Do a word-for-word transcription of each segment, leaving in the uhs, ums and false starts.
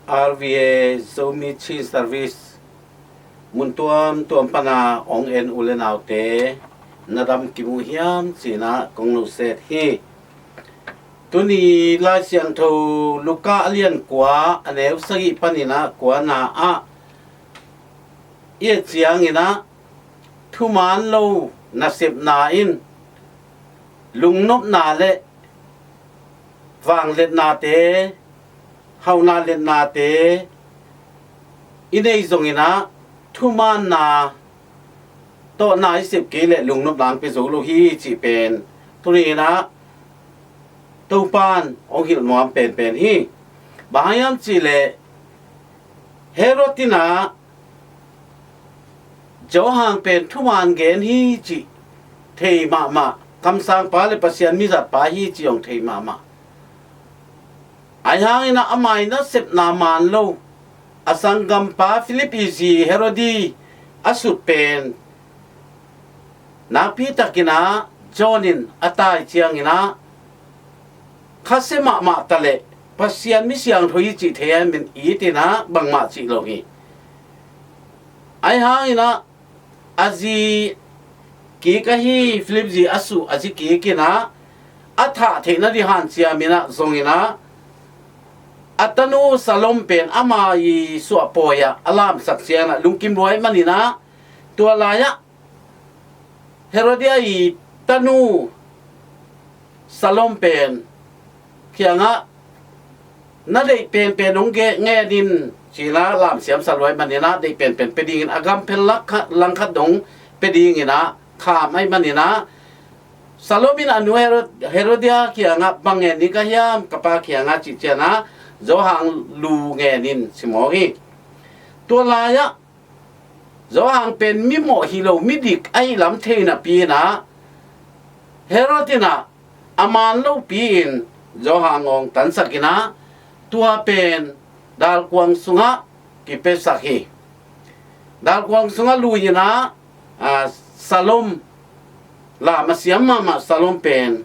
R V A Zomi Chin Service mun tuamtuam pana hong en u le naute, na dam kim uh hiam cinah kong nusiat hi. Tuni Lai Siangtho Luka a lian kua, a neu sagih paninah kuana ah i et cianginah, thuman lo nasepna in lungnopna le vangliatnate, hauhna liatnate i nei zonginah, thumanna tawhna i sep kei leh lungnopna hong pia zo lo hi cih pen tuninah Topan hong hilh nuam penpen hi. Bang hang hiam cihleh, Herod inah Johan pen thuman gen hi cih thei mahmah, kamsangpa le Pasian mizatpa hi cih hong thei mahmah. Ahi hanginah ama i nasepna man lo a sanggampa Philip i zi Herodi a sut pen nakpitakinah John in a tai cianginah khasia mahmah taleh Pasian mi siangtho hi cih thei a, min itinah bangmah cih lo hi. Ahi hanginah a zi kik ahi, Philip zi a suh a zi kikinah a thah theihna ding hanciaminah zonginah a tanu Salom pen ama i suahpawi ah a lamsak cianginah lungkim lua ahih maninah, tua lai-ah Herodia i tanu Salom pen kiangah na deih penpen hong ngen in cinah lamsiam sa lua ahih maninah, deih penpen pia dingin a gamphel langkhat dong pia dinginah kham ahih maninah, Salom in a nu Herodia kiangah bang ngen ding ka hiam, ka pa kiangah cih cianah Johan lu ngen in ci mawk hi. Tua lai-ah Johan pen mimawh hi lo, midik ahi lam thei napi inah Herod inah a man lopi-in Johan hong tansakinah tua pen dalkuang sungah kipiasak hi. Dalkuang sungah lui inah, a, Salom, lam a siam mahmah Salom pen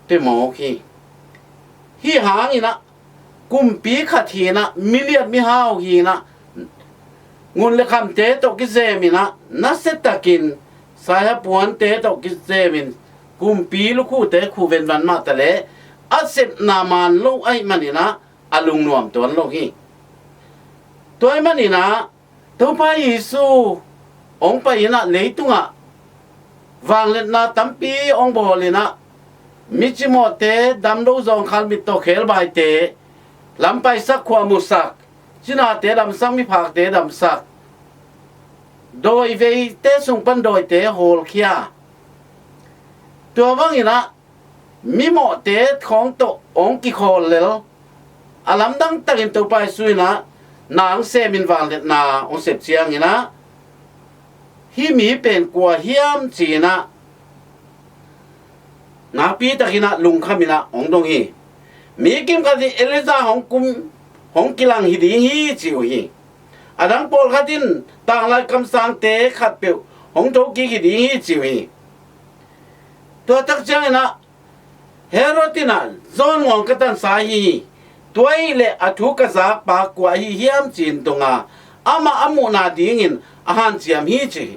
pia mawk hi. Hih hanginah kumpi khat hinah, miliat mihau hinah, ngun le khamte tawh kizeminah, nasiatakin saiha puante tawh kizemin kumpi lukhute khuh venvan mahtaleh a sepna man lo ahih maninah a lungnuam tuan lo hi. Tua ahih maninah Topa Jesu hong pai inah leitungah vangliatna tampi hong bawl inah, micimawhte, damlo zawngkhal, mittaw khebaite, lampaisak, khua musak, cinate damsak, miphakte damsak, dawi veite sung pan dawite hawlkhia. Tua banginah mimawhte khawng tawh hong kikhawl lel. A lamdang takin Topa Jesu inah na hong semin vangliatna hong sep cianginah, hih mi pen kua hiam ci-inah nakpitakinah lungkhaminah hong dong hi. Mi kimkhat in Elijah hong kum, hong kilang hi ding hi ci uh hi. A dang pawlkhat in tanglai kamsangte khatpeuh hong thokik hi ding hi ci uh hi. Tua tak cianginah Herod inah John ngawng ka tansa hi. Tua ahih leh a thu ka zakpa kua ahi hiam ci-in dong a, amah a muhna dingin a hanciam hi ci hi.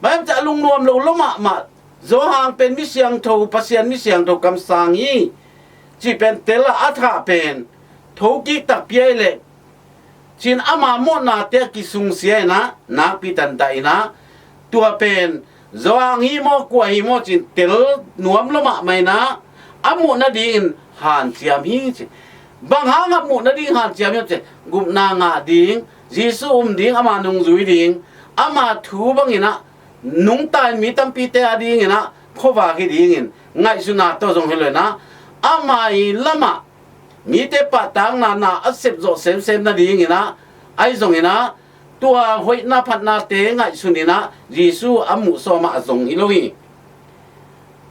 Bang hiam cih a lungnuam lo lua mahmah, Johan pen mi siangtho, Pasian mi siangtho kamsang hi cih pen tel a, a thah pen thokik takpi ahih leh cin ama mawhnate a kisungsia inah, nakpi tantan inah, tua pen Johan hi maw, kua hi maw cin tel nuam lua mahmah inah, a muhna dingin hanciam hi ci. Bang hang a muhna ding hanciam hiam ci, gupna ngah ding, Jesu um ding, ama nungzui ding, ama thu banginah nungta in mi tampite a dinginah khuavak hi dingin ngaihsutna tawh zong hi lo inah, ama i lamah mite pahtakna na a sepzawh semsem nadinginah, ahi zonginah tua hoihna phatnate ngaihsun inah Jesu a muhsawmah a zong hi lo hi.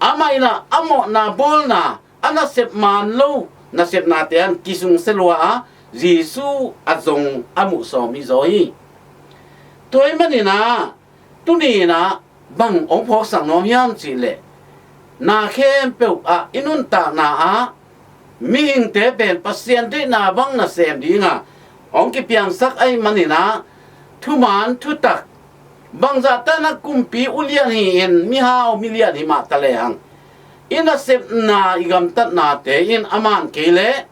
Amah inah a mawhna bawlna, a nasep man lo nasepnate an kisungsia lua a, Jesu a zong a muhsawm hi zaw hi. Tua ahih maninah tuni inah bang hong phawksak nuam hiam cihleh, na khempeuh ah i nuntakna ah mihingte pen Pasian deihna bang nasem dinga hong kipiangsak ahih manin ah, thuman thutak, bangzah tan ah kumpi ulian hi-in, mihau milian hi mah ta lehang, i nasepna, i gamtatnate in a man kei leh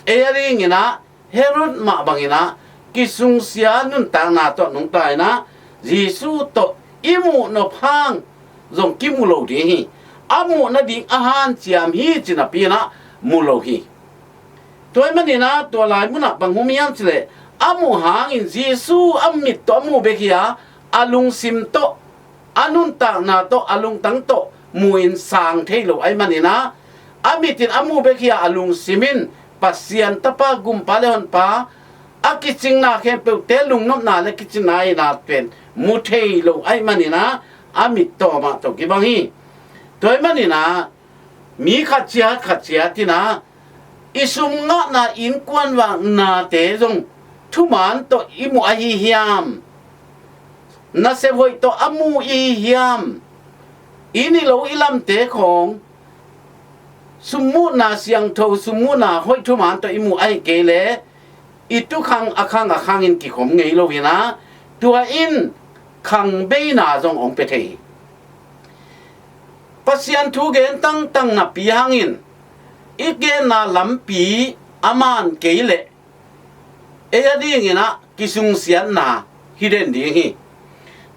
ei a dingin ah Herod mah bangin ah kisungsia nuntakna tawh nungta in ah, Jesu tawh i muh nop hang zong kimu lo ding hi. A muh nading a hanciam hi ci napi in ah mu lo hi. Tua ahih manin ah tua lai munah bang hum hiam cih leh, a muh hangin Jesu a mit tawh a mu bek hi a, a lungsim tawh, a nuntakna tawh, a lungtang tawh mu-in sang thei lo ahih manin ah, a mit in a mu bek hi a, a lungsim in Pasian Tapa, Gumpa le Honpa, a kicingna khempeuhte, lungnopna le kicinna ahihna pen mu thei lo ahih manin ah, a mit tawh mah tawh kibang hi. Tua ahih manin ah mi khat ciat khat ciat in ah, i sum ngahna, innkuan vaknate zong thuman tawh i muh ahi hiam? Nasep hoih tawh a mu i hi hiam? I inn i lo i lamte khawng summuhna siangtho, summuhna hoih thuman tawh i muh ahih kei leh, i tukhang a khang a khangin kikhom ngei lo in ah, tua in khangbeina zong hong pia thei hi. Pasian thu gen tangtang napi hangin, i genna lampi a man kei leh, ei a dingin ah kisungsiatna hi den ding hi.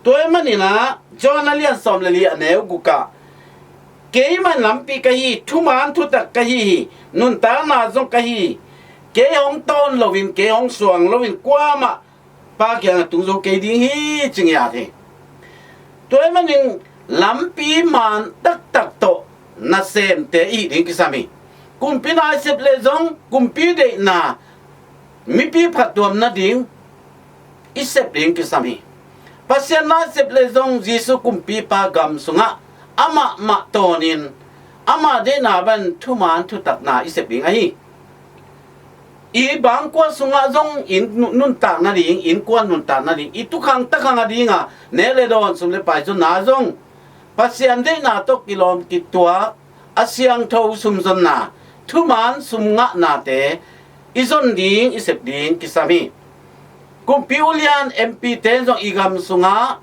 Tua ahih manin ah John a lian sawm le li, a neu guk ah, keimah in lampi ka hi, thuman thutak ka hi hi, nuntakna zong ka hi hi. Kei hong tawn loin, kei hong suang loin kuamah Pa kiangah tung zo kei ding hi, ci ngiat hi. Tua ahih manin lampi man taktak tawh nasemte i hih ding kisam hi. Kumpi na i sep leh zong, kumpi deihna, mipi phattuam nading i sep ding kisam hi. Pasian na i sep leh zong, Jesu Kumpipa gam sungah amah mah tawnin, ama deihna bang thuman thutakna i sep ding ahi. I bangkua sungah zong inn nu-, nuntak nading, innkuan nuntak nading, i tukhang takhang a dinga nek le dawn, sum le pai zonna zong, Pasian deihna tawh kilawm kituak, a siangtho sum zonna, thuman sum ngahnate i zon ding, i sep ding kisam hi. Kumpi ulian, M P te zong i gam sungah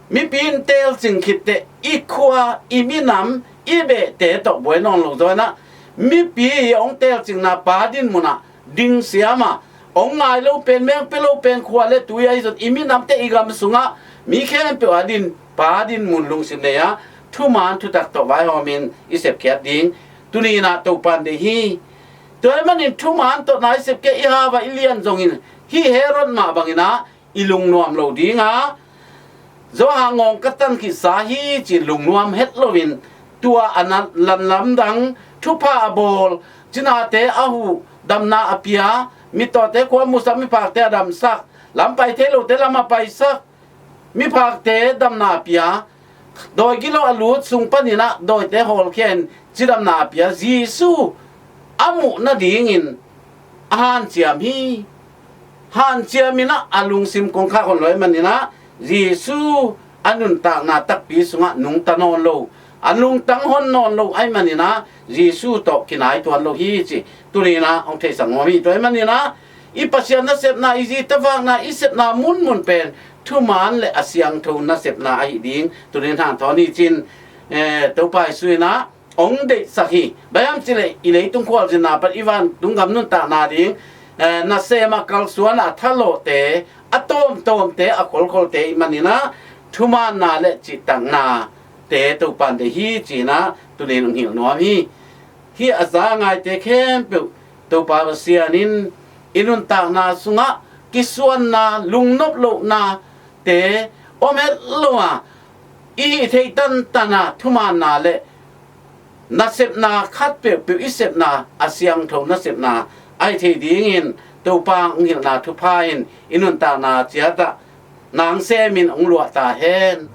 mipi in telcing khit teh, i khua, i minam, i behte tawh buai nawn lo zaw in ah, mipi i hong telcingna Pa din munah ding siam a, hong ngai lo pen, meng pia lo pen, khua le tui a i zon, i minamte, i gam sungah mi khempeuh a din, Pa din mun lungsim nei a, thuman thutak tawh vaihawmin i sepkhiat ding tuni in ah Topa'n deih hi. Tua ahih manin thuman tawh na i sep kei, i hau a i lian zongin, hih Herod mah bangin ah i lungnuam lo ding a, Johan ngawng ka tan khitsa hi ci-in lungnuam het loin, tua a na lanlamdang, thupha a bawl, cinate a huh, damna a pia, mittawte khua musak, miphakte a damsak, lam pai thei lote lam a paisak, miphakte damna a pia, dawi gilo a lut sung panin ah dawite hawlkhia-in cidamna a pia Jesu a muh nadingin a hanciam hi. Hanciam in ah a lungsim kongkhak hon lo ahih manin ah, Jesu a nuntakna takpi sungah nungta nawn lo, a lungtang hon nawn lo ahih manin ah, Jesu tawh kinai tuan lo hi ci tuni in ah hong theisak nuam hi. Tua ahih manin ah, i Pasian nasepna, i zi tavakna, i sepna munmun pen thuman le a siangtho nasepna ahi ding tuni in hanthawn hi ci-in, eh, Topa Jesu in ah hong deihsak hi. Bang hiam cih leh i leitung khualzinna pan i vantung gam nuntakna ding, eh, nasem a kalsuan a thalawhte, a tawmtawmte, a kholkholte ahih manin ah, thumaanna le cihtaknate Topa'n deih hi ci-in ah tuni in hong hilh nuam hi. Hih a za ngaite khempeuh Topa Pasian in i nuntakna sungah kisuanna, lungnop lohnate om het lo a, i hih theih tantan a thumaanna le nasepna khat peuhpeuh, i sepna a siangtho nasepna ahi thei dingin Topa hong hilhna thupha in i nuntakna ciat ah nang semin hong luah ta hen.